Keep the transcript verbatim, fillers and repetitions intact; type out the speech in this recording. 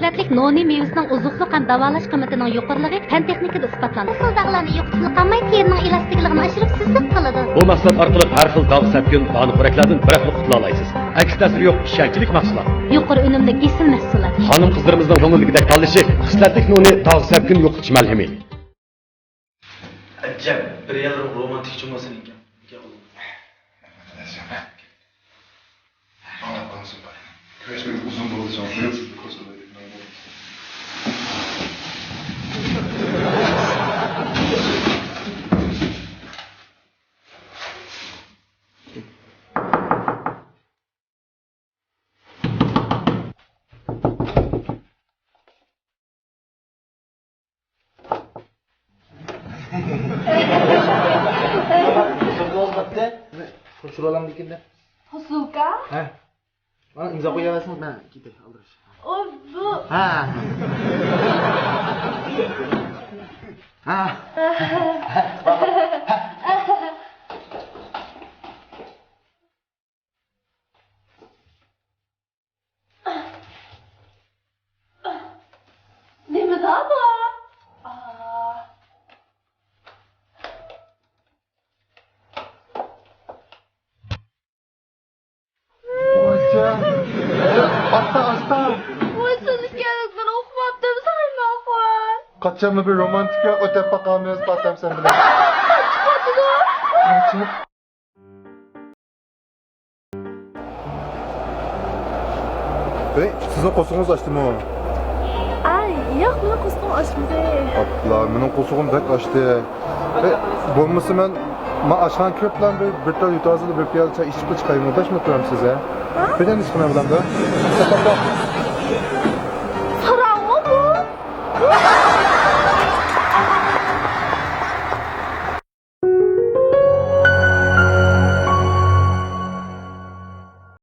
سۈپەتلىك نونى مېۋىسىنىڭ ئوزۇقلۇق ھەم داۋالاش قىممىتىنىڭ يۇقىرىلىقى پەن تېخنىكىدا ئىسپاتلاندى. خىل داغلارنى يوقىتىپلا قالماي، تېرىنىڭ ئېلاستىكلىقىنى ئاشۇرۇپ، سۈزۈك قىلىدۇ. بۇ مەھسۇلات ئارقىلىق ھەر خىل داغ، سەپكۈن، دانە خورەكلەردىن بىراقلا قۇتۇلالايسىز. ئەكس تەسىرى يوق، ئىشەنچلىك مەھسۇلات. يۇقىرى ئۈنۈملۈك ئېسىل مەھسۇلات. خانىم-قىزلىرىمىزنىڭ كۆڭۈلدىكىدەك تاللىشى، خىسلەتلىك نونى داغ، سەپكۈن يوقىتىش مەلھىمى. ئەجەب، بىر يەرلىرىڭ رومانتىك جۇمۇ سېنىڭكى. ئاڭلاپ قالمىسۇن بار. كۆرۈشمىگىلى ئۇزۇن بولدى، شۇڭا قويۇڭ سىزنى كوچىدا. شۇ بولۇپ قاپتۇ. شۇ بالامدىكىن دە. پوسۇلكا؟ ھە. مانا ئىمزا قويۇۋەرسىڭىز، مەن كېتەي، ئالدىراش. ئۇ، بۇ. ھە. ھە. نېمىدا بۇ؟ ۋايجان. ئاستا، ئاستا. ۋاي، سىز ئىكەنلىكىنى ئۇقماپتىم، سايماقۇن. قاچانمۇ بىر رومانتىكا ئۆتەپ باقامىز، پاتەم سەن بىلەن. قاچىدۇ. ھەي، سىزنىڭ قورسىقىڭىز ئاچتىمۇ؟ ئاي، ياق، مېنىڭ قورسىقىم ئاچمىدى. ئاپلا، مېنىڭ قورسىقىم بەك ئاچتى. ھەي، بولمىسا مەن، مەن ئاشخانىغا كىرىپلا بىر، بىر تال يۇتازىدا بىر پىيالە چاي ئىچىپلا چىقايمۇ؟ ئاداشماي تۇرامسىز، ھە؟ ھە؟ بىردەم ئىش قىلماي بولامدۇ؟